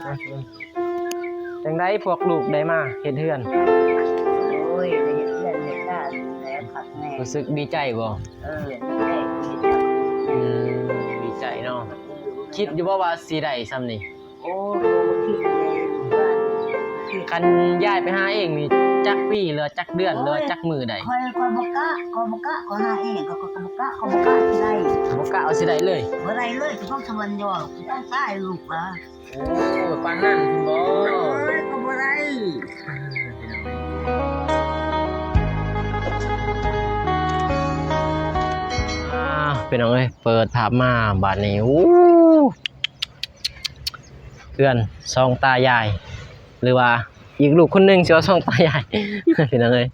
ຈັ່ງໃດພວກລູກໄດ້ມາເຮັດເຮືອນ? ໂອ້ຍ ໄດ້ເຮັດເຮືອນເຮັດຊານແລ້ວຄັກແນ່. ຮູ້ສຶກດີໃຈບໍ່? ເອີ ດີໃຈ ດີໃຈ. ອືມ ດີໃຈເນາະ. ເອີ ຄິດຢູ່ບໍ່ວ່າຊິໄດ້ຊ່ຳນີ້? ໂອ້ ບໍ່ຄິດເລີຍ. ຄັນຍ້າຍໄປຫາເອງນີ້ຈັກປີ ຫຼືວ່າຈັກເດືອນ ໂອ້ຍ ຫຼືວ່າຈັກມື້ໄດ້? ຂ້ອຍ ຂ້ອຍບໍ່ກະ ຂ້ອຍບໍ່ກະ ຂ້ອຍຫາເອງ ຂ້ອຍ ຂ້ອຍບໍ່ກະ ຂ້ອຍບໍ່ກະຊິໄດ້. ບໍ່ກະວ່າຊິໄດ້ເລີຍ? ບໍ່ໄດ້ເລີຍ ຊິຕ້ອງສະຫວັນຍອມ ຊິຕ້ອງຕາຍລູກວ່າ. ໂອ້ ປານນັ້ນພຸ້ນບໍ? ເອີຍ ກໍບໍ່ໄດ້. ອ້າວ ພີ່ນ້ອງເອີຍ ເປີດພາບມາບາດນີ້ ໂອ້ ເຮືອນສອງຕາຍາຍ ຫຼືວ່າອີກລູກຄົນໜຶ່ງ ຊິວ່າສອງຕາຍາຍ ພີ່ນ້ອງເອີຍ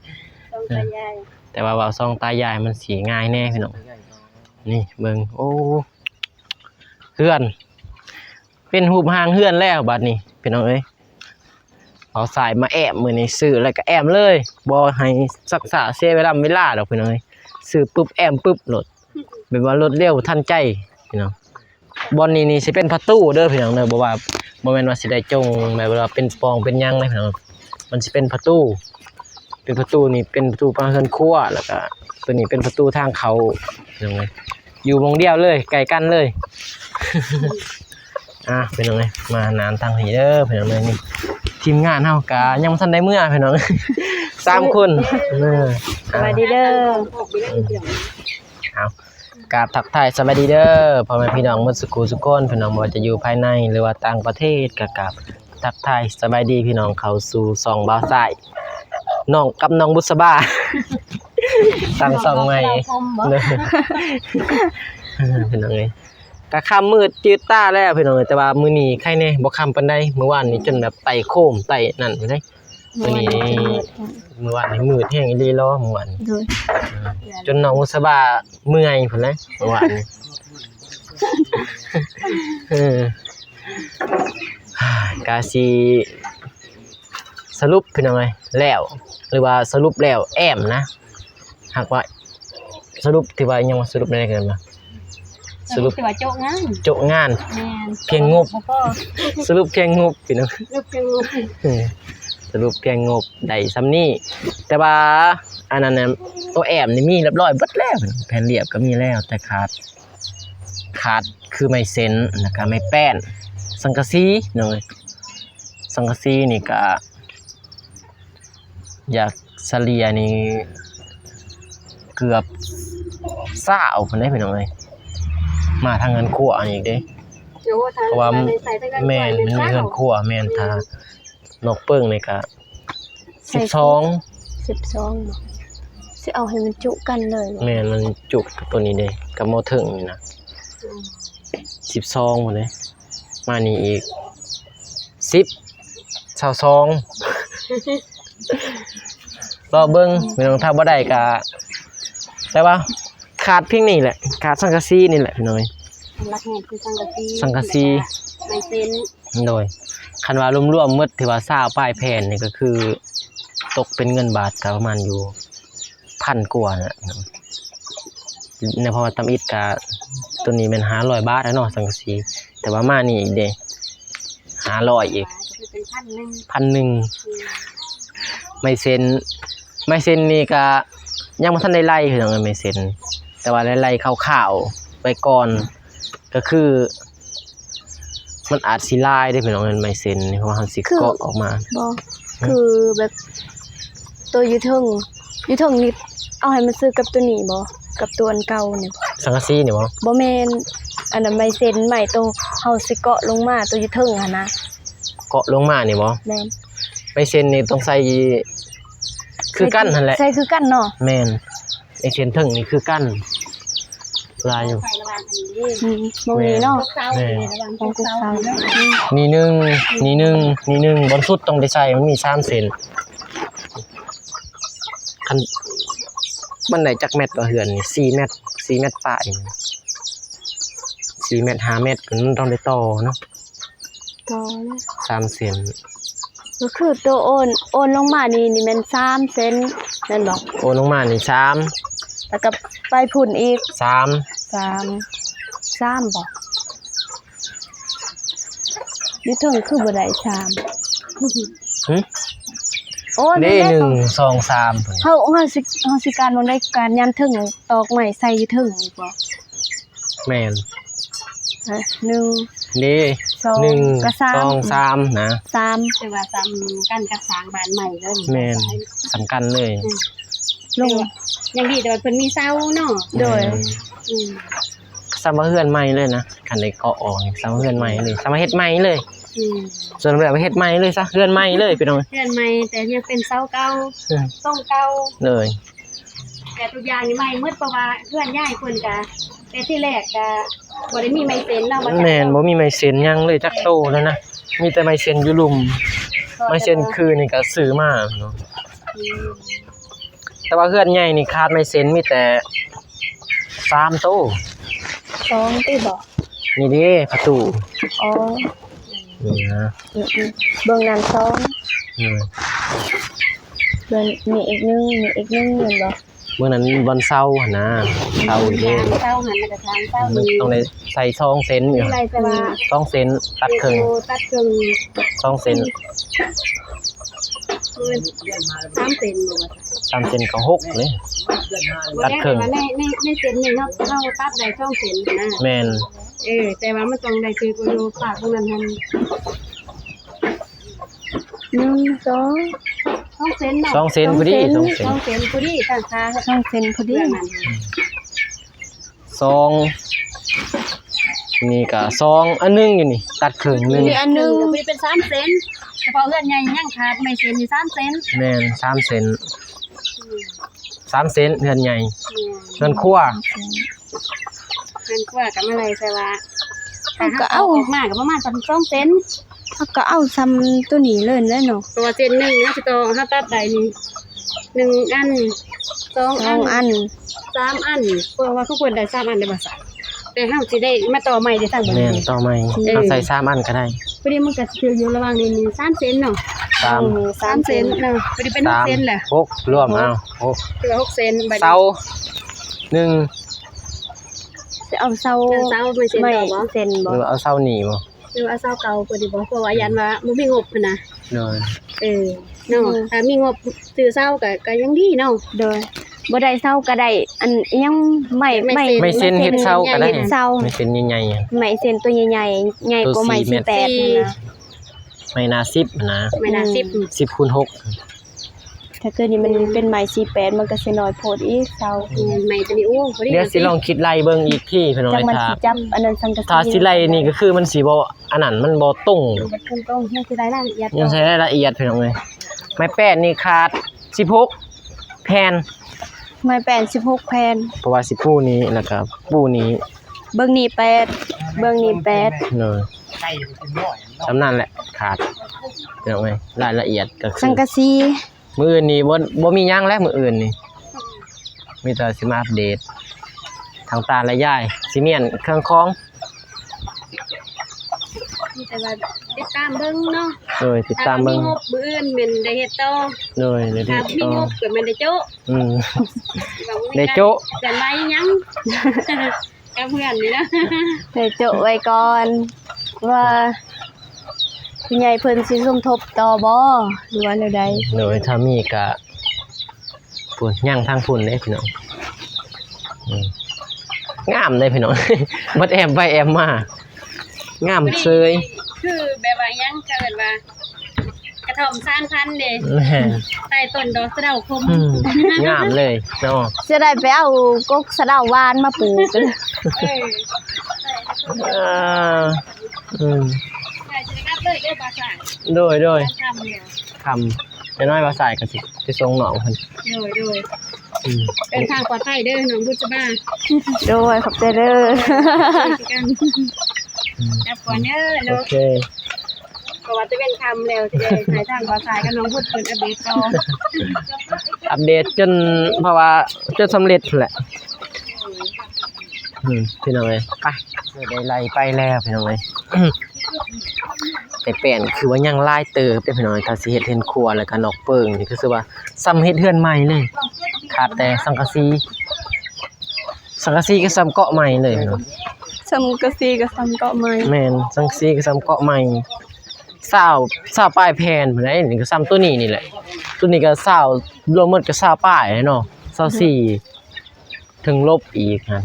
ສອງຕາຍາຍ. ແຕ່ວ່າເວົ້າສອງຕາຍາຍມັນຊິງ່າຍແດ່ພີ່ນ້ອງ. ນີ້ເບິ່ງ ໂອ້ ເຮືອນ ເປັນຮູບຮ່າງເຮືອນແລ້ວບາດນີ້ ພີ່ນ້ອງເອີຍ. ເອົາສາຍມາແອ້ມ ມື້ນີ້ຊື້ແລ້ວກໍແອ້ມເລີຍ ບໍ່ໃຫ້ຊັກຊ້າເສຍເວລາເວລາດອກ ພີ່ນ້ອງເອີຍ. ຊື້ປຶບແອ້ມປຶບໂລດ ແບບວ່າລວດເລັວທັນໃຈພີ່ນ້ອງ. ບ່ອນນີ້ນີ້ຊິເປັນປະຕູເດີພີ່ນ້ອງເດີ ບໍ່ວ່າ ບໍ່ແມ່ນວ່າຊິໄດ້ຈົ່ງແບບວ່າເປັນປ່ອງເປັນຫຍັງເດ້ພີ່ນ້ອງ. ມັນຊິເປັນປະຕູ ເປັນປະຕູນີ້ເປັນປະຕູປາກເຮືອນຄົວ ແລ້ວກະຕົວນີ້ເປັນປະຕູທາງເຂົ້າພີ່ນ້ອງເອີຍ. ຢູ່ໝ່ອງດຽວເລີຍ ໃກ້ກັນເລີຍ. ອ່າ ພີ່ນ້ອງເອີຍ ມານານທາງນີ້ເດີພີ່ນ້ອງເອີຍ. ນີ້ທີມງານເຮົາກະຍັງບໍ່ທັນໄດ້ເມືອພີ່ນ້ອງ ສາມຄົນ. ເອີ ສະບາຍດີເດີ. ເອົາ ກາບທັກທາຍສະບາຍດີເດີ ພໍ່ແມ່ພີ່ນ້ອງໝົດສູ່ຄູ່ສູ່ຄົນ ພີ່ນ້ອງບໍ່ວ່າຈະຢູ່ພາຍໃນ ຫຼືວ່າຕ່າງປະເທດ ກະກາບທັກທາຍສະບາຍດີພີ່ນ້ອງ ເຂົ້າສູ່ຊ່ອງບ່າວຊາຍ ນ້ອງກັບນ້ອງບຸດສະບາ ຕັ້ງຊ່ອງໃໝ່ ພີ່ນ້ອງເອີຍ. ກະຄ່ຳມືດຈືດຕາແລ້ວພີ່ນ້ອງເອີຍ ແຕ່ວ່າມື້ນີ້ໄຄແດ່ ບໍ່ຄ່ຳປານໃດ. ມື້ວານນີ້ຈົນແບບໄຕ່ໂຄມໄຕ່ນັ້ນພຸ້ນເດ້. ມື້ນີ້ ມື້ວານນີ້ມືດແຮງອີ່ຫຼີເນາະ ມື້ວານນີ້ ໂດຍ ຈົນນ້ອງບຸດສະບາເມື່ອຍພຸ້ນແຫຼະ ມື້ວານນີ້. ເອີ ກະຊິສະຫຼຸບພີ່ນ້ອງເອີຍ ແລ້ວ ຫຼືວ່າສະຫຼຸບແລ້ວແອ້ມນະ ຫາກວ່າ ສະຫຼຸບທີ່ວ່າ ຍັງວ່າສະຫຼຸບໄດ້ກັນນະ ສະຫຼຸບທີ່ວ່າໂຈະງານ ໂຈະງານ ແມ່ນ ພຽງງົບ ສະຫຼຸບພຽງງົບພີ່ນ້ອງ ສະຫຼຸບພຽງງົບ ເອີ ສະຫຼຸບພຽງງົບໄດ້ຊ່ຳນີ້. ແຕ່ວ່າອັນນັ້ນນະ ໂຕແອ້ມນີ້ມີຮຽບຮ້ອຍເບິດແລ້ວ ແຜ່ນລຽບກໍມີແລ້ວ ແຕ່ຂາດ ຂາດຄືໄມ້ເຊັນ ແລ້ວກໍໄມ້ແປ້ນ ສັງກະສີເນາະ. ສັງກະສີນີ້ກໍ ຢາກສະເລ່ຍນີ້ເກືອບຊາວພຸ້ນເດ້ພີ່ນ້ອງເອີຍ ມາທາງເຮືອນຄົວນີ້ອີກເດ້. ໂອ້ ເພາະວ່າ ທາງ ແມ່ນ ມັນມີເຮືອນຄົວ ແມ່ນ ຖ້ານອກເປິງນີ້ກະສິບສອງ ສິບສອງ ບໍ່ ຊິເອົາໃຫ້ມັນຈຸກັນເລີຍ. ແມ່ນ ມັນຈຸກັບໂຕນີ້ເດ້ ກັບໝໍ້ເທິງນີ້ນະ ອືມ ສິບສອງພຸ້ນເດ້ ມານີ້ອີກ ສິບ ຊາວສອງ ລໍເບິ່ງພີ່ນ້ອງ ຖ້າບໍ່ໄດ້ກະ ແຕ່ວ່າຂາດພຽງນີ້ແຫຼະ ຂາດສັງກະສີນີ້ແຫຼະພີ່ນ້ອງ. ຫຼັກແຮງຄືສັງກະສີ ສັງກະສີ ແລ້ວກະໄມ້ເຊັນ. ໂດຍ ຄັນວ່າລວມໆໝົດທີ່ວ່າຊາວປາຍແຜ່ນນີ້ ກໍຄືຕົກເປັນເງິນບາດກໍປະມານຢູ່ ພັນກວ່ານະ ໃນ ເພາະວ່າຕຳອິດກະ ໂຕນີ້ແມ່ນຫ້າຮ້ອຍບາດແລ້ວເນາະ ສັງກະສີ ແຕ່ວ່າມານີ້ອີກເດ້ ຫ້າຮ້ອຍອີກ ກໍຄືເປັນພັນໜຶ່ງ ພັນໜຶ່ງ. ອືມ ໄມ້ເຊັນ ໄມ້ເຊັນນີ້ກະຍັງບໍ່ທັນໄດ້ໄລ່ພີ່ນ້ອງເອີຍ ໄມ້ເຊັນ ແຕ່ວ່າໄລ່ໆຄ່າວໆໄວ້ກ່ອນ ກໍຄື ມັນອາດຊິຫຼາຍເດ້ພີ່ນ້ອງ ໄມ້ເຊັນນີ້ ເພາະວ່າເຮົາຊິເກາະອອກມາ. ບໍ່ ອືມ ຄືແບບໂຕຢູ່ເທິງ ຢູ່ເທິງນີ້ ເອົາໃຫ້ມັນຊື່ກັບໂຕນີ້ບໍ່ ກັບໂຕອັນເກົ່ານີ້ ສັງກະສີນີ້ບໍ່? ບໍ່ແມ່ນ ອັນນັ້ນໄມ້ເຊັນ ໄມ້ໂຕເຮົາຊິເກາະລົງມາ ໂຕຢູ່ເທິງຫັ້ນນະ. ເກາະລົງມານີ້ບໍ່? ແມ່ນ ໄມ້ເຊັນນີ້ຕ້ອງໃສ່ຄືກັນຫັ້ນແຫຼະ ໃສ່ຄືກັນເນາະ. ແມ່ນ ໄອ້ເສັ້ນເທິງນີ້ຄືກັນ ຫຼາຍຢູ່ ອືມ ບໍ່ມີເນາະ. ແມ່ນ ຂອງພວກເຮົາ ນີ້ໜຶ່ງ ນີ້ໜຶ່ງ ນີ້ໜຶ່ງ ບ່ອນສຸດຕ້ອງໄດ້ໃສ່ ມັນມີສາມເສັ້ນ. ຄັນ ມັນໄດ້ຈັກແມັດວະ ເຮືອນນີ້ ສີ່ແມັດ ສີ່ແມັດປາຍ ສີ່ແມັດ ຫ້າແມັດ ມັນຕ້ອງໄດ້ຕໍ່ເນາະ. ຕໍ່ເລີຍ ສາມເສັ້ນ ກໍຄືໂຕໂອນ ໂອນລົງມານີ້ ນີ້ແມ່ນສາມເສັ້ນແມ່ນບໍ່? ໂອນລົງມານີ້ສາມ ແລ້ວກໍໄປພຸ້ນອີກສາມ ສາມ ສາມບໍ່? ຢູ່ເທິງຄືບໍ່ໄດ້ສາມ? ຫຶ? ໂອ້ ເດ້ ນັ້ນແຫຼະ ໜຶ່ງ ສອງ ສາມ ພຸ້ນ. ເຮົາ ເຮົາຊິ ເຮົາຊິການໝ່ອງໃດ? ການຍາມເທິງ ຕອກໄມ້ໃສ່ຢູ່ເທິງນີ້ບໍ? ແມ່ນ. ເອີ ໜຶ່ງ ເດ້ ສອງ ໜຶ່ງ ກະສາມ ສອງ ສາມນະ ສາມ ແຕ່ວ່າສ່ຳກັນກັບສ້າງບ້ານໃໝ່ເລີຍ. ແມ່ນ ສ່ຳກັນເລີຍ. ອືມ ລົງ ຍັງດີແຕ່ວ່າເພິ່ນມີເສົາເນາະ. ໂດຍ. ແມ່ນ. ອືມ ສ່ຳວ່າເຮືອນໃໝ່ເລີຍນະ ຄັນໄດ້ເກາະອອກນີ້ ສ່ຳວ່າເຮືອນໃໝ່ເລີຍ ສ່ຳວ່າເຮັດໃໝ່ເລີຍ. ອືມ ສ່ວນແບບວ່າເຮັດໃໝ່ເລີຍຊະ ເຮືອນໃໝ່ເລີຍພີ່ນ້ອງ. ເຮືອນໃໝ່ ແຕ່ຍັງເປັນເສົາເກົ່າ. ເອີ ຊົງເກົ່າ. ໂດຍ. ແຕ່ທຸກຢ່າງນີ້ໃໝ່ໝົດ ເພາະວ່າເຮືອນຍາຍເພິ່ນກະ ແຕ່ທີແລກກະບໍ່ໄດ້ມີໄມ້ເຊັນເນາະ. ແມ່ນ ບໍ່ມີໄມ້ເຊັນຫຍັງເລີຍຈັກໂຕເລີຍນະ ມີແຕ່ໄມ້ເຊັນຢູ່ລຸ່ມ. ໄມ້ເຊັນຄືນີ້ກະຊື້ມາເນາະ. ອືມ ແຕ່ວ່າເຮືອນໃຫຍ່ນີ້ຂາດໄມ້ເຊັນມີແຕ່ສາມໂຕ. ສອງຕິບໍ? ນີ້ເດ້ ປະຕູ. ອໍ ນີ້ນະ. ອືມໆ ເບື້ອງນັ້ນສອງ. ອືມ ເບື້ອງນີ້ອີກໜຶ່ງ ນີ້ອີກໜຶ່ງແມ່ນບໍ່? ເບື້ອງນັ້ນບ່ອນເຊົາຫັ້ນນະ ເຊົາເດ້. ເຊົາຫັ້ນ ແລ້ວກໍທາງເຊົາ ມັນຕ້ອງໄດ້ໃສ່ສອງເຊັນຢູ່ ສອງເຊັນຕັດເຄິ່ງ. ໂອ້ ຕັດເຄິ່ງ ສອງເຊັນ. ສາມເຊັນບໍ່? ສາມເຊັນກໍຫົກເດ້ ຕັດເຄິ່ງ. ໃນ ໃນ ໃນເຊັນໜຶ່ງເຮົາ ເຮົາຕັດໄດ້ສອງເຊັນນະ. ແມ່ນ. ເອີ ແຕ່ວ່າມັນຕ້ອງໄດ້ຖືກຢູ່ປາກຂອງນັ້ນຫັ້ນ. ໜຶ່ງ ສອງ ສອງເຊັນເນາະ ສອງເຊັນພໍດີ ສອງເຊັນ ສອງເຊັນພໍດີ ທາງຂາ ສອງເຊັນພໍດີ. ສອງ ນີ້ກະສອງ ອັນໜຶ່ງຢູ່ນີ້ ຕັດເຄິ່ງໜຶ່ງ ນີ້ອັນໜຶ່ງ ນີ້ເປັນສາມເຊັນ. ສະເພາະເຮືອນໃຫຍ່ຍັງຂາດໄມ້ເຊັນຢູ່ສາມເຊັນ. ແມ່ນ ສາມເຊັນ ສາມເຊັນເຮືອນໃຫຍ່. ແມ່ນ ເຮືອນຄົວ ເຮືອນຄົວກໍມາໄລ່ໃສ່ວ່າ ເຮົາກໍເອົາ ຖ້າເຮົາຕອກອອກມາກໍປະມານສອງເຊັນ. ເຮົາກໍເອົາສ່ຳໂຕນີ້ເລີຍແຫຼະເນາະ ເພາະວ່າເສັ້ນໜຶ່ງເຮົາຊິຕໍ່ ເຮົາຕັດໄດ້ນີ້ໜຶ່ງອັນ ສອງອັນ ສອງອັນ ສາມອັນ ເພາະວ່າຂອງເພິ່ນໄດ້ສາມອັນໄດ້ບໍ່ຊະ ແຕ່ເຮົາຊິໄດ້ມາຕໍ່ໃໝ່ເດ້ທາງເບິ່ງ. ແມ່ນ ຕໍ່ໃໝ່ ເອີ ເຮົາໃສ່ສາມອັນກໍໄດ້. ພໍດີມັນກໍຊິຖືກຢູ່ລະຫວ່າງນີ້ ນີ້ສາມເຊັນເນາະ. ສາມ ອືມ ສາມເຊັນເນາະ ພໍດີເປັນຫົກເຊັນແຫຼະ ຫົກ ລວມເອົາ ຫົກ ຖືວ່າຫົກເຊັນ. ບາດນີ້ເສົາໜຶ່ງ ຊິເອົາເສົາ ເສົາໄມ້ເຊັນຕໍ່ບໍ່? ເສັ້ນບໍ່ ຫຼືວ່າເອົາເສົານີ້ບໍ່? ຫຼືວ່າເສົາເກົ່າເພິ່ນນີ້ບໍ່? ເພາະວ່າຢ້ານວ່າບໍ່ມີງົບຫັ້ນນະ. ໂດຍ. ເອີ ເນາະ ອືມ ຖ້າມີງົບຊື້ເສົາກໍ ກໍຍັງດີເນາະ. ໂດຍ. ບໍ່ໄດ້ເສົາກໍໄດ້ອັນອີຫຍັງ ໄມ້ ໄມ້ ໄມ້ ໄມ້ເຊັນເຮັດເສົາກໍໄດ້ ເຮັດເສົາ ໄມ້ເຊັນໃຫຍ່ໆ ໄມ້ເຊັນຕົວໃຫຍ່ໆ ໃຫຍ່ກວ່າໄມ້ສີ່ແມັດ ສີ່ແປດຫັ້ນນະ ໄມ້ໜ້າສິບຫັ້ນນະ ໄມ້ໜ້າສິບ ອືມ ສິບຄູນຫົກ. ຖ້າເກີດນີ້ມັນເປັນໄມ້ສີ່ແປດ ມັນກໍຊິນ້ອຍໂພດອີກເສົາ. ອືມ ໄມ້ຕົວນີ້ ໂອ້ ພໍດີ. ດຽວຊິລອງຄິດໄລ່ເບິ່ງອີກທີພີ່ນ້ອງ ຈັກມັນ ຖ້າ ຊິຈັບອັນນັ້ນສັງກະສີ ຖ້າຊິໄລ່ນີ້ກໍຄືມັນຊິບໍ່ອັນນັ້ນ ມັນບໍ່ຕົງ ມັນບໍ່ຕົງ ຍັງຊິໄດ້ລາຍລະອຽດ ຍັງຊິໄດ້ລາຍລະອຽດພີ່ນ້ອງເອີຍ. ໄມ້ແປ້ນນີ້ຂາດສິບຫົກແຜ່ນ ໄມ້ແປ້ນສິບຫົກແຜ່ນ ເພາະວ່າຊິປູນີ້ ແລ້ວກໍປູນີ້ ເບື້ອງນີ້ແປດ ເບື້ອງນີ້ແປດ. ໂດຍ. ສ່ຳນັ້ນແຫຼະຂາດພີ່ນ້ອງເອີຍ ລາຍລະອຽດກໍຄື ສັງກະສີ. ມື້ອື່ນນີ້ບໍ່ ບໍ່ມີຫຍັງແລ້ວ ມື້ອື່ນນີ້ມີແຕ່ຊິມາອັບເດດທາງຕາແລະຍາຍ ຊິມ້ຽນເຄື່ອງຂອງ. ມີແຕ່ວ່າຕິດຕາມເບິ່ງເນາະ. ໂດຍ ຕິດຕາມເບິ່ງ ຖ້າມີງົບມື້ອື່ນແມ່ນໄດ້ເຮັດຕໍ່. ໂດຍ ໄດ້ເຮັດຕໍ່ ຖ້າມີງົບກໍແມ່ນໄດ້ໂຈະ. ອືມ ໄດ້ໂຈະ ເຄື່ອນໄຫວຫຍັງ ກັບເພື່ອນນີ້ນະ ໄດ້ໂຈະໄວ້ກ່ອນ ວ່າຜູ້ໃຫຍ່ເພິ່ນຊິສົມທົບຕໍ່ບໍ່ ຫຼືວ່າແນວໃດ. ໂດຍ ຖ້າມີກະ ພຸ້ນ ຍ່າງທາງພຸ້ນເດ້ພີ່ນ້ອງ. ອືມ ງາມເດ້ພີ່ນ້ອງ ບັດແອມໄປແອມມາ ງາມເຊີຍ. ຄືແບບວ່າຫຍັງ ເຂົາເອີ້ນວ່າ ກະທ່ອມສາມພັນເດ້. ແມ່ນ ໃຕ້ຕົ້ນດອກສະເດົາຂົມ. ອືມ ງາມເລີຍເນາະ. ຈະໄດ້ໄປເອົາກົກສະເດົາຫວານມາປູກ. ເອີ ເອີ ອືມ ໃກ້ຈະໄດ້ກັບເລີຍເດີບ່າວຊາຍ. ໂດຍ ໂດຍ ຄ່ຳ ຢ່າງນ້ອຍບ່າວຊາຍກໍຊິໄປສົ່ງນ້ອງເພິ່ນ. ໂດຍ ໂດຍ. ອືມ ເດີນທາງປອດໄພເດີນ້ອງບຸດສະບາ. ໂດຍ ຂອບໃຈເດີ. ເຈີກັນ. ອືມ ກັບກ່ອນເດີ. ໂອເຄ ເພາະວ່າຈະເປັນຄ່ຳແລ້ວ ຊິໄດ້ໃຫ້ທາງບ່າວຊາຍກັບນ້ອງບຸດເພິ່ນອັບເດດຕໍ່ ອັບເດດຈົນ ເພາະວ່າຈົນສຳເລັດພຸ້ນແຫຼະ. ອືມ ພີ່ນ້ອງເອີຍ ໄປ ໄດ້ໄລ່ໄປແລ້ວພີ່ນ້ອງເອີຍ. ແຕ່ແປ້ນຄືວ່າຍັງຫຼາຍເຕີບເດ້ພີ່ນ້ອງເອີຍ ຖ້າຊິເຮັດເຮືອນຄົວ ແລ້ວກໍນອກເປິງນີ້ ຄືຊິວ່າສ່ຳເຮັດເຮືອນໃໝ່ເລີຍ ຂາດແຕ່ສັງກະສີ. ສັງກະສີກໍສ່ຳເກາະໃໝ່ເລີຍເນາະ. ສັງກະສີກໍສ່ຳເກາະໃໝ່. ແມ່ນ ສັງກະສີກໍສ່ຳເກາະໃໝ່. ຊາວ ຊາວປາຍແຜ່ນພຸ້ນໃດ໋ ນີ້ກໍສ່ຳໂຕນີ້ນີ້ແຫຼະ ໂຕນີ້ກໍຊາວ ລວມໝົດກໍຊາວປາຍເນາະ ຊາວສີ່ ເຖິງລົບອີກຫັ້ນ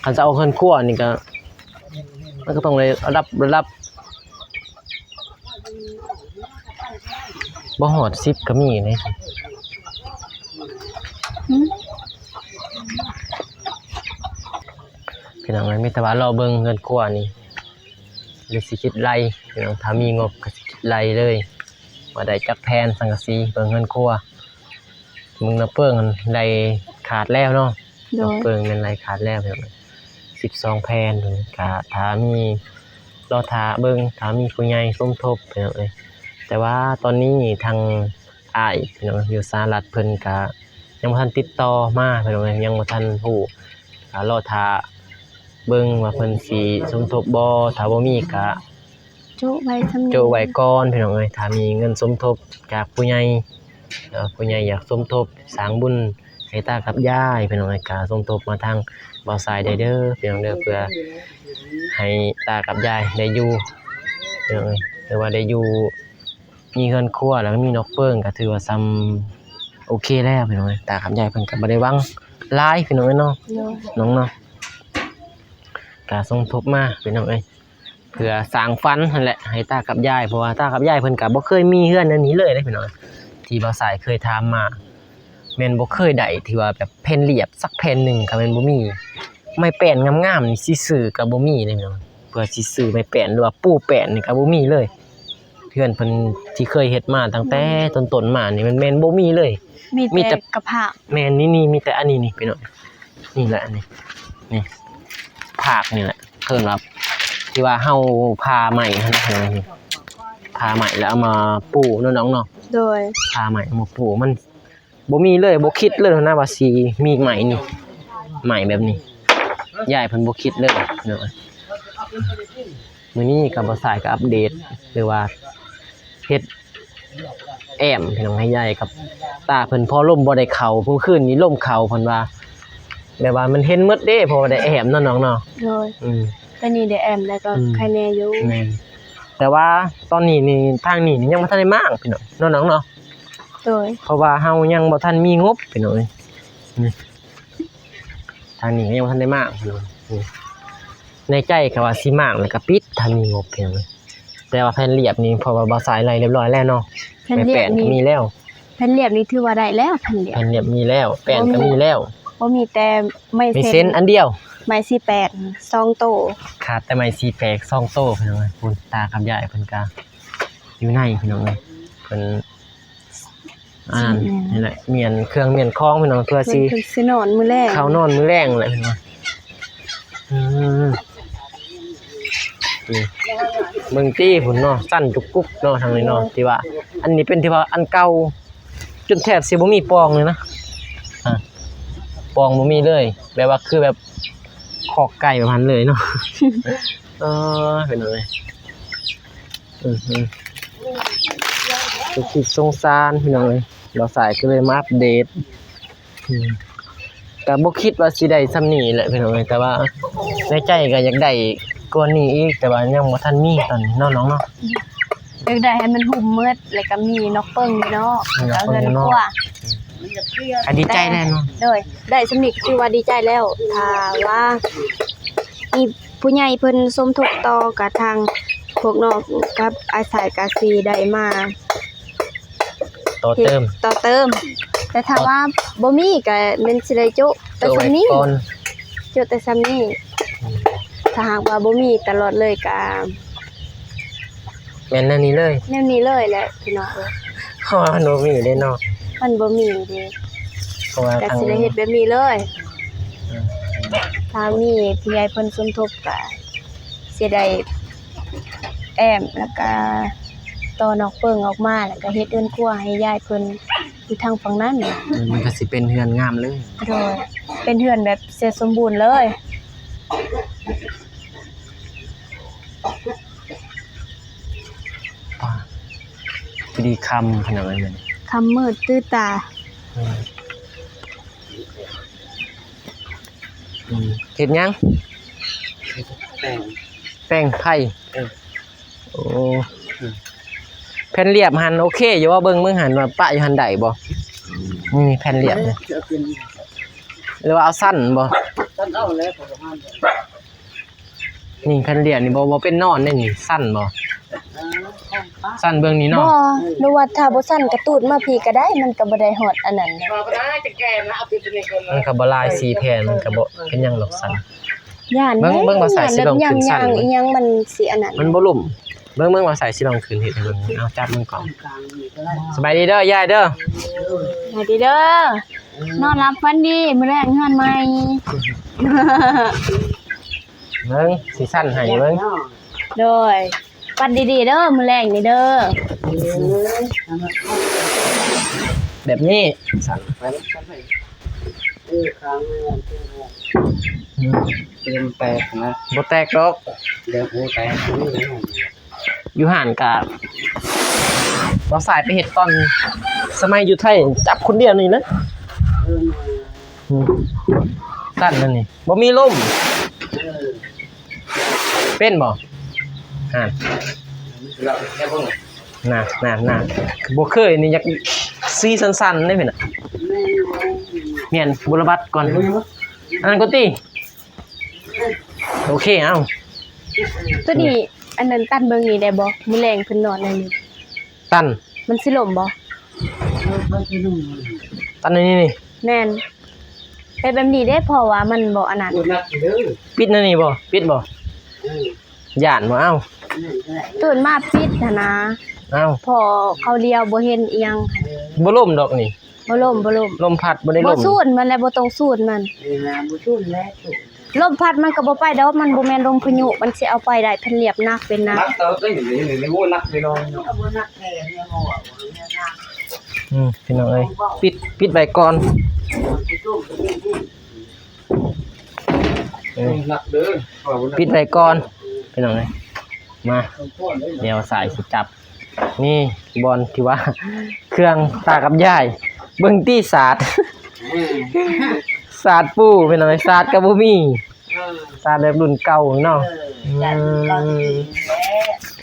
ຄັນຈະເອົາເຮືອນຄົວນີ້ກໍ ມັນກໍຕ້ອງໄດ້ລະດັບ ລະດັບ ບໍ່ຮອດສິບກໍມີເດ້ ອືມ ພີ່ນ້ອງເອີຍ ມີແຕ່ວ່າລໍເບິ່ງເຮືອນຄົວນີ້ ຫຼືຊິຄິດໄລ່ ພີ່ນ້ອງ ຖ້າມີງົບກໍຊິຄິດໄລ່ເລີຍ ວ່າໄດ້ຈັກແຜ່ນສັງກະສີ ເບິ່ງເຮືອນຄົວ ເບິ່ງນະເປິງຫັ້ນໄລ່ຂາດແລ້ວເນາະ ໂດຍ ນະເປິງແມ່ນໄລ່ຂາດແລ້ວ ພີ່ນ້ອງ ສິບສອງແຜ່ນ ກໍຖ້າມີ ລໍຖ້າເບິ່ງ ຖ້າມີຜູ້ໃຫຍ່ສົມທົບ ພີ່ນ້ອງເອີຍ ແຕ່ວ່າຕອນນີ້ທາງອ້າຍ ພີ່ນ້ອງ ຢູ່ສະຫະລັດ ເພິ່ນກໍຍັງບໍ່ທັນຕິດຕໍ່ມາ ພີ່ນ້ອງເອີຍ ຍັງບໍ່ທັນຮູ້ ກໍລໍຖ້າເບິ່ງວ່າເພິ່ນຊິສົມທົບບໍ່ ຖ້າບໍ່ມີກໍ ໂຈະໄວ້ສ່ຳນີ້ ໂຈະໄວ້ກ່ອນ ພີ່ນ້ອງເອີຍ ຖ້າມີເງິນສົມທົບຈາກຜູ້ໃຫຍ່ ເອີ ຜູ້ໃຫຍ່ຢາກສົມທົບສ້າງບຸນໃຫ້ຕາກັບຍາຍ ພີ່ນ້ອງເອີຍ ກໍສົມທົບມາທາງບ່າວຊາຍໄດ້ເດີ ພີ່ນ້ອງເດີ ເພື່ອໃຫ້ຕາກັບຍາຍໄດ້ຢູ່ ພີ່ນ້ອງເອີຍ ຫຼືວ່າໄດ້ຢູ່ ມີເຮືອນຄົວ ແລ້ວກໍມີນອກເປິງ ກໍຖືວ່າສ່ຳໂອເຄແລ້ວ ພີ່ນ້ອງເອີຍ ຕາກັບຍາຍເພິ່ນກໍບໍ່ໄດ້ຫວັງຫຼາຍ ພີ່ນ້ອງເອີຍເນາະ ໂດຍ ນ້ອງເນາະ ກໍສົມທົບມາ ພີ່ນ້ອງເອີຍ ເພື່ອສ້າງຝັນຫັ້ນແຫຼະ ໃຫ້ຕາກັບຍາຍ ເພາະວ່າຕາກັບຍາຍເພິ່ນກໍບໍ່ເຄີຍມີເຮືອນແນວນີ້ເລີຍເດ້ ພີ່ນ້ອງ ທີ່ບ່າວຊາຍເຄີຍຖາມມາ ແມ່ນບໍ່ເຄີຍໄດ້ທີ່ວ່າແບບແຜ່ນລຽບສັກແຜ່ນໜຶ່ງກໍແມ່ນບໍ່ມີ ໄມ້ແປ້ນງາມໆນີ້ຊິຊື້ກໍບໍ່ມີເດ້ ພີ່ນ້ອງ ເພື່ອຊິຊື້ໄມ້ແປ້ນ ຫຼືວ່າປູແປ້ນນີ້ກໍບໍ່ມີເລີຍ ເຮືອນເພິ່ນທີ່ເຄີຍເຮັດມາຕັ້ງແຕ່ ອືມ ຕົ້ນໆມານີ້ ມັນແມ່ນບໍ່ມີເລີຍ ມີແຕ່ ມີແຕ່ກະພາກ ແມ່ນ ນີ້ໆ ມີແຕ່ອັນນີ້ນີ້ ພີ່ນ້ອງ ນີ້ແຫຼະ ນີ້ ນີ້ ພາກນີ້ແຫຼະ ເອີ້ນວ່າ ທີ່ວ່າເຮົາຜ່າໄມ້ຫັ້ນນະ ຜ່າໄມ້ແລ້ວເອົາມາປູເນາະນ້ອງເນາະ ໂດຍ ຜ່າໄມ້ເອົາມາປູ ມັນບໍ່ມີເລີຍ ບໍ່ຄິດເລີຍນະວ່າຊິມີໄມ້ນີ້ ໄມ້ແບບນີ້ ຍາຍເພິ່ນບໍ່ຄິດເລີຍເນາະ ມື້ນີ້ກໍບ່າວຊາຍກໍອັບເດດ ຫຼືວ່າເຮັດ ແອ້ມ ພີ່ນ້ອງ ໃຫ້ຍາຍກັບຕາເພິ່ນ ເພາະລົມບໍ່ໄດ້ເຂົ້າ ມື້ຄືນນີ້ລົມເຂົ້າ ເພິ່ນວ່າ ແບບວ່າມັນເຫັນໝົດເດ້ ເພາະວ່າໄດ້ແອ້ມເນາະນ້ອງເນາະ ໂດຍ ອືມ ແຕ່ນີ້ໄດ້ແອ້ມແລ້ວກໍ ອືມ ໄຄແນ່ຢູ່ ແມ່ນ ແຕ່ວ່າຕອນນີ້ນີ້ ທາງນີ້ນີ້ຍັງບໍ່ທັນໄດ້ມ້າງ ພີ່ນ້ອງ ເນາະນ້ອງເນາະ ໂດຍ ເພາະວ່າເຮົາຍັງບໍ່ທັນມີງົບ ພີ່ນ້ອງເອີຍ ອືມ ທາງນີ້ກໍຍັງບໍ່ທັນໄດ້ມ້າງ ພີ່ນ້ອງ ອືມ ໃນໃຈກໍວ່າຊິມ້າງແລ້ວກໍປິດ ຖ້າມີງົບ ພີ່ນ້ອງເອີຍ ແຕ່ວ່າແຜ່ນລຽບນີ້ ເພາະວ່າບ່າວຊາຍໄລ່ລຽບຮ້ອຍແລ້ວເນາະ ແຜ່ນລຽບນີ້ ໄມ້ແປ້ນກໍມີແລ້ວ ແຜ່ນລຽບນີ້ຖືວ່າໄດ້ແລ້ວ ແຜ່ນລຽບ ແຜ່ນລຽບມີແລ້ວ ແປ້ນກໍມີແລ້ວ ບໍ່ມີແຕ່ໄມ້ເສັ້ນ ໄມ້ເສັ້ນອັນດຽວ ໄມ້ສີ່ແປກສອງໂຕ ຂາດແຕ່ໄມ້ສີ່ແປກສອງໂຕ ພີ່ນ້ອງເອີຍ ພຸ້ນ ຕາກັບຍາຍເພິ່ນກໍຢູ່ໃນ ພີ່ນ້ອງເອີຍ ເພິ່ນ ອ່າ ແມ່ນ ນີ້ແຫຼະ ມ້ຽນເຄື່ອງມ້ຽນຂອງ ພີ່ນ້ອງ ເພື່ອຊິ ເພິ່ນ ເພິ່ນຊິນອນມື້ແລງ ເຂົ້ານອນມື້ແລງແຫຼະ ພີ່ນ້ອງ ອືມ ນີ້ ເບິ່ງຕິພຸ້ນເນາະ ສັ່ນຈຸກກຸກເນາະ ທາງນີ້ເນາະ ທີ່ວ່າ ອັນນີ້ເປັນທີ່ວ່າອັນເກົ່າ ຈົນແທບຊິບໍ່ມີປ່ອງເລີຍນະ ອ່າ ປ່ອງບໍ່ມີເລີຍ ແບບວ່າຄືແບບຄອກໄກ່ປະມານເລີຍເນາະ ເອີ ເປັນຫຍັງເລີຍ ອື ຄືຄິດສົງສານ ພີ່ນ້ອງເອີຍ ບ່າວຊາຍກໍເລີຍມາອັບເດດ ອື ກໍບໍ່ຄິດວ່າຊິໄດ້ສ່ຳນີ້ແຫຼະ ພີ່ນ້ອງເອີຍ ແຕ່ວ່າໃນໃຈກໍຢາກໄດ້ກວ່ານີ້ອີກ ແຕ່ວ່າຍັງບໍ່ທັນມີຕອນນີ້ເນາະນ້ອງເນາະ ຢາກໄດ້ໃຫ້ມັນຫຸ້ມໝົດ ແລ້ວກໍມີນອກເປິງຢູ່ເນາະ ມີນອກເປິງຢູ່ເນາະ ກໍເຮືອນຄົວ ກໍດີໃຈແລ້ວເນາະ ໂດຍ ໄດ້ສ່ຳນີ້ກໍຖືວ່າດີໃຈແລ້ວ ຖ້າວ່າມີຜູ້ໃຫຍ່ເພິ່ນສົມທົບຕໍ່ ກໍທາງພວກນ້ອງກັບອ້າຍຊາຍກໍຊິໄດ້ມາ ຕໍ່ເຕີມ ຕໍ່ເຕີມ ແຕ່ຖ້າວ່າບໍ່ມີກໍແມ່ນຊິໄດ້ໂຈະແຕ່ສ່ຳນີ້ ໂຈະໄວ້ກ່ອນ ໂຈະແຕ່ສ່ຳນີ້ ອືມ ຖ້າຫາກວ່າບໍ່ມີຕະຫຼອດເລີຍກໍ ແມ່ນແນວນີ້ເລີຍ ແນວນີ້ເລີຍແຫຼະພີ່ນ້ອງເອີຍ ເພາະວ່າມັນບໍ່ມີເດ້ເນາະ ມັນບໍ່ມີເດ້ ເພາະວ່າກໍຊິໄດ້ເຮັດແບບນີ້ເລີຍ ອືມ ຖ້າມີຜູ້ໃຫຍ່ເພິ່ນສົມທົບກໍຊິໄດ້ແອ້ມ ແລ້ວກໍຕໍ່ນອກເປິງອອກມາ ແລ້ວກໍເຮັດເຮືອນຄົວໃຫ້ຍາຍເພິ່ນຢູ່ທາງຝັ່ງນັ້ນ ມັນກໍຊິເປັນເຮືອນງາມເລີຍ ໂດຍ ເປັນເຮືອນແບບເສັດສົມບູນເລີຍ. ພໍດີຄ່ຳພີ່ນ້ອງເອີຍ ຄ່ຳມືດຕື່ນຕາ ອືມ ອືມ ເຮັດຫຍັງ? ແປງ ແປງໄຟ ເອີ ໂອ້ ແຜ່ນລຽບຫັ້ນໂອເຄຢູ່ບໍ່? ເບິ່ງເບິ່ງຫັ້ນວ່າປະຢູ່ຫັ້ນໄດ້ບໍ່? ນີ້ແຜ່ນລຽບນີ້ ຫຼືວ່າເອົາສັ້ນບໍ່? ນີ້ແຜ່ນລຽບນີ້ບໍ່ ບໍ່ເປັນນອນເດ້ນີ້ ສັ້ນບໍ່? ສັ້ນເບິ່ງນີ້ເນາະ ບໍ່ ຫຼືວ່າຖ້າບໍ່ສັ້ນກະຕູດມາພີ້ກະໄດ້ ມັນກະບໍ່ໄດ້ຮອດອັນນັ້ນ ມັນກະບໍ່ຫຼາຍສີ່ແຜ່ນ ມັນກະບໍ່ເປັນຫຍັງດອກສັ້ນ ຢ້ານ ເບິ່ງ ເບິ່ງວ່າສາຍຊິລອງຂຶ້ນຊັ້ນ ມັນບໍ່ລົ້ມ ເບິ່ງ ເບິ່ງວ່າສາຍຊິລອງຂຶ້ນເຮັດໃຫ້ເບິ່ງ ເອົາຈັບມັນກ່ອນ ສະບາຍດີເດີຍາຍເດີ ສະບາຍດີເດີ ນອນຫຼັບຝັນດີ ມື້ແລງເຮືອນໃໝ່ ເບິ່ງຊິສັ່นให้เบิ่ง ໂດຍ ปัดดีๆ เด้อ มื้อแลงนี่เด้อ แบบนี้สั่น เออ ข้างนี้มันเป็นแบบ อืม เตรียมแตกนะ บ่แตกดอก เดี๋ยวหูแตก อยู่หั่นกะ บ่าวสายไปเฮ็ดตอนสมัยอยู่ไทย จับคนเดียวนี่เลย เออ อืม สั่นนั่นนี่ บ่มีลม เออ เป็นบ่ หั่น น่ะ น่ะ น่ะ บ่เคยนี่ อยากสีสั่นๆ เด้พี่น่ะ แม่น บุรบัตรก่อน อันนั้นก็ติ โอเค เอ้า ตัวนี้ อันนั้นตันเบิ่งนี่ได้บ่ มื้อแลงเพิ่นนอนในนี้ ตัน มันสิล่มบ่ ตันในนี้นี่ แม่น เฮ็ดแบบนี้เด้ เพราะว่ามันบ่อันนั้น ปิดในนี้บ่ ปิดบ่ เออ ย่านบ่ เอ้า ตื่นมาปิดหั่นนะ เอ้า พอเขาเดียวบ่เห็นอีหยัง บ่ล่มดอกนี่ บ่ล่ม บ่ล่ม ลมพัดบ่ได้ล่ม บ่สูนมันแหละ บ่ต้องสูนมัน เออ บ่สูนแล้ว ลมพัดมันก็บ่ไปดอก มันบ่แม่นลมพายุ มันสิเอาไปได้ แผ่นเรียบหนักเป็นหนัก หนักเติบเลย นี่ นี่ โอ้ หนักแท้เนี่ย โอ้ หนัก อืม พี่น้องเอ้ย ปิด ปิดไว้ก่อน เออ หนักเด้อ ปิดไว้ก่อน พี่น้องเอ้ย มา เดี๋ยวสายสิจับ นี่บ่อนที่ว่า เครื่องตากับยาย เบิ่งตี้สาด สาดปูพี่น้อง สาดก็บ่มี เออ สาดแบบรุ่นเก่าเนาะ เออ สาดรุ่นเก่า อืม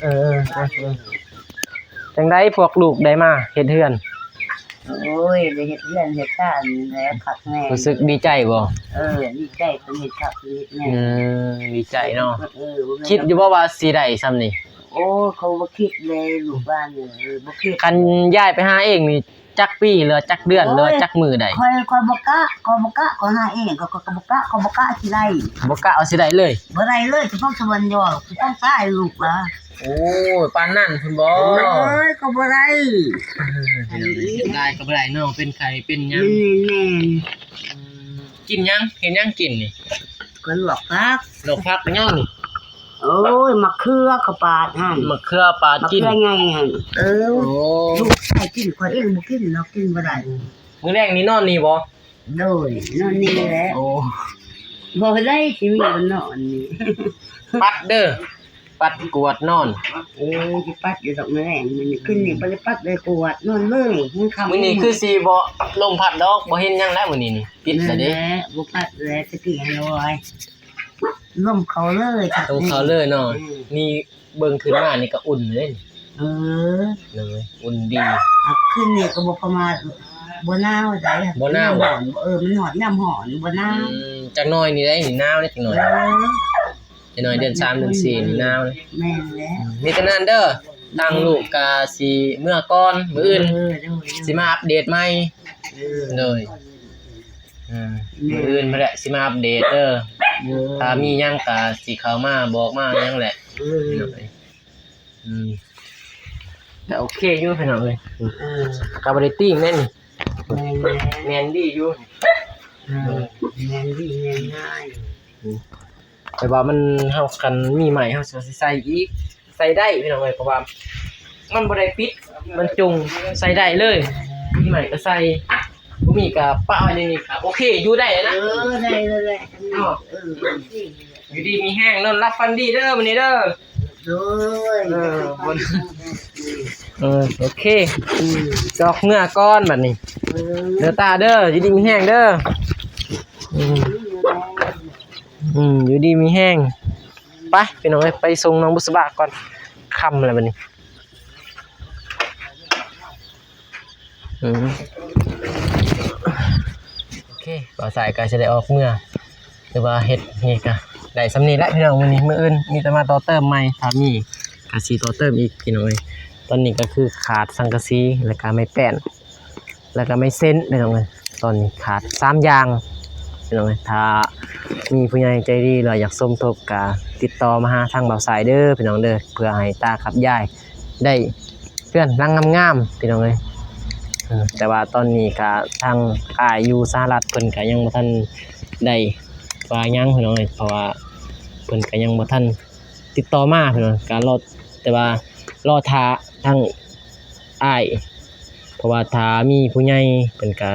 เออ เออ เออ เออ จั่งใดพวกลูกได้มาเฮ็ดเฮือน โอ้ย ได้เฮ็ดเฮือนเฮ็ดซานนี่แหละ คักแน่ รู้สึกดีใจบ่ เออ ดีใจ เพิ่นเฮ็ดคัก เพิ่นเฮ็ดแน่ อืม ดีใจเนาะ เออ บ่แม่น คิดอยู่บ่ว่าสิได้ส่ำนี้ โอ้ เขาบ่คิดเลย ลูกบ้านนี่ เออ บ่คิด คันย้ายไปหาเองนี่ จักปี หรือว่าจักเดือน โอ้ย หรือว่าจักมื้อใด ข้อย ข้อยบ่กะ ข้อยบ่กะ ข้อยหาเอง ข้อย ข้อยก็บ่กะ ข้อยบ่กะสิได้ บ่กะว่าสิได้เลย บ่ได้เลย สิต้องสวรรค์ยอ สิต้องตายลูกหลา โอ้ย ปานนั้นพุ้นบ่ โอ้ย ก็บ่ได้ เออ เฮ็ดหลายก็บ่ได้เนาะ เป็นไข้เป็นหยัง แม่นๆ อืม กินหยัง เฮ็ดหยังกินนี่ ก็ลวกผัก ลวกผักหยังนี่ โอ้ย มะเขือก็ปาดหั่น มะเขือปาดกิน มะเขือใหญ่หั่น เออ โอ้ ลูกชายกิน ข้อยเองบ่กินดอก กินบ่ได้ มื้อแลงนี่นอนนี่บ่ โดย นอนนี่แหละ โอ้ บ่ได้สิมีบ่นอนนี่ ปัดเด้อ ปัดกวาดนอน เออ สิปัดอยู่ดอกมื้อแลง มื้อนี้ คืนนี้บ่ได้ปัดได้กวาด นอนเลย มันค่ำ มื้อนี้คือสิบ่ลมพัดดอก บ่เห็นหยังแล้วมื้อนี้นี่ ปิดซะเด้ นั่นแหละ บ่ปัดแล้ว ตะกี้หั้นโอ้ย ลมเข้าเลย ลมเข้าเลยเนาะ อืม นี่เบิ่งขึ้นมานี่ก็อุ่นเลย เออ เลย อุ่นดี อ่ะ คืนนี้ก็บ่ประมาท บ่หนาวใด บ่หนาว เออ มันฮ้อน ยามฮ้อน บ่หนาว อืม จักหน่อยนี่ได้นี่หนาวเด้จักหน่อย เออ จักหน่อยเดือนสามเดือนสี่นี่หนาวเลย แม่นแล้ว อืม มีแต่นั้นเด้อ ทางลูกก็สิเมือก่อน มื้ออื่น เออ โดย สิมาอัปเดตใหม่ เออ โดย อ่า แม่น มื้ออื่นพุ้นแหละสิมาอัปเดตเด้อ เออ ถ้ามีหยังก็สิเข้ามาบอกมาหยังแหละ เออ อืม ก็โอเคอยู่พี่น้องเอ้ย เออ ก็บ่ได้ติ่งแน่นี่ แม่นๆ แม่นดีอยู่ เออ แม่นดีแม่นง่าย อืม แต่ว่ามัน เฮาคันมีใหม่เฮาสิใส่อีก ใส่ได้พี่น้องเอ้ย เพราะว่ามันบ่ได้ปิด มันจุ่ง ใส่ได้เลย มีใหม่ก็ใส่ บ่มีก็ปะไว้ในนี้ก็โอเค อยู่ได้นะ เออ ได้เลยแหละ เนาะ เออ อยู่ดีมีแฮง นอนหลับฝันดีเด้อมื้อนี้เด้อ โดย เออ บ่ เออ โอเค อืม จอกเมือก่อนบัดนี้ เออ เด้อตาเด้อ อยู่ดีมีแฮงเด้อ อืม อืม อยู่ดีมีแฮง ไปพี่น้องเอ้ย ไปส่งน้องบุษบาก่อน ค่ำแล้วบัดนี้ ອືມ ໂອເຄ ບ່າວສາຍກໍຊິໄດ້ອອກເມືອ ຫຼືວ່າເຮັດນີ້ກໍໄດ້ສ່ຳນີ້ແຫຼະພີ່ນ້ອງ. ມື້ນີ້ ມື້ອື່ນມີແຕ່ມາຕໍ່ເຕີມໃໝ່ ຖ້າມີກໍຊິຕໍ່ເຕີມອີກພີ່ນ້ອງເອີຍ. ຕອນນີ້ກໍຄືຂາດສັງກະສີ ແລ້ວກໍໄມ້ແປ້ນ ແລ້ວກໍໄມ້ເຊັນພີ່ນ້ອງເອີຍ. ຕອນນີ້ຂາດສາມຢ່າງພີ່ນ້ອງເອີຍ. ຖ້າມີຜູ້ໃຫຍ່ໃຈດີ ຫຼືຢາກສົມທົບ ກໍຕິດຕໍ່ມາຫາທາງບ່າວສາຍເດີພີ່ນ້ອງເດີ ເພື່ອໃຫ້ຕາກັບຍາຍໄດ້ເຮືອນຫຼັງງາມໆ ພີ່ນ້ອງເອີຍ. ເອີ ແຕ່ວ່າຕອນນີ້ກໍທາງອ້າຍຢູ່ສະຫະລັດ ເພິ່ນກໍຍັງບໍ່ທັນໄດ້ວ່າຫຍັງພີ່ນ້ອງເອີຍ ເພາະວ່າເພິ່ນກໍຍັງບໍ່ທັນຕິດຕໍ່ມາພີ່ນ້ອງ. ກໍລໍ ແຕ່ວ່າລໍຖ້າທາງອ້າຍ ເພາະວ່າຖ້າມີຜູ້ໃຫຍ່ເພິ່ນກໍ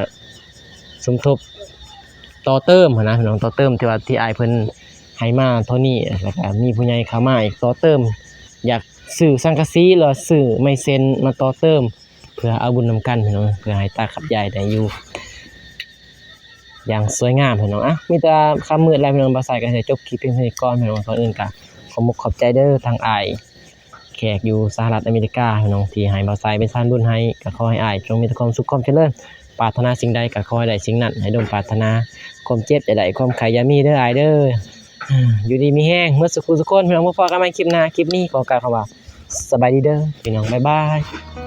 ສົມທົບຕໍ່ເຕີມຫັ້ນນະພີ່ນ້ອງ ຕໍ່ເຕີມທີ່ວ່າທີ່ອ້າຍເພິ່ນໃຫ້ມາເທົ່ານີ້ ແລ້ວກໍມີຜູ້ໃຫຍ່ເຂົ້າມາອີກຕໍ່ເຕີມ ຢາກຊື້ສັງກະສີ ຫຼືວ່າຊື້ໄມ້ເຊັນມາຕໍ່ເຕີມ ເພື່ອເອົາບຸນນຳກັນພີ່ນ້ອງ ເພື່ອໃຫ້ຕາກັບຍາຍໄດ້ຢູ່ຢ່າງສວຍງາມພີ່ນ້ອງ. ອ່ະ ມີແຕ່ຄ່ຳມືດແລ້ວພີ່ນ້ອງ ບ່າວສາຍກໍຊິຈົບຄລິບພຽງເທົ່ານີ້ກ່ອນພີ່ນ້ອງ. ກ່ອນອື່ນກໍຂໍມຸກຂອບໃຈເດີ ທາງອ້າຍແຂກຢູ່ສະຫະລັດອາເມລິກາພີ່ນ້ອງ ທີ່ໃຫ້ບ່າວສາຍເປັນສະພານບຸນໃຫ້ ກໍຂໍໃຫ້ອ້າຍຈົ່ງມີແຕ່ຄວາມສຸກຄວາມຈະເລີນ ປາດຖະໜາສິ່ງໃດກໍຂໍໃຫ້ໄດ້ສິ່ງນັ້ນ ໃຫ້ສົມປາດຖະໜາ ຄວາມເຈັບຢ່າໄດ້ ຄວາມໄຂ້ຢ່າມີເດີອ້າຍເດີ. ຢູ່ດີມີແຮງໝົດສູ່ຜູ້ສູ່ຄົນພີ່ນ້ອງ. ມາພໍ້ກັນໃໝ່ຄລິບໜ້າ ຄລິບນີ້ຂໍກ່າວຄຳວ່າສະບາຍດີເດີພີ່ນ້ອງ ບາຍບາຍ.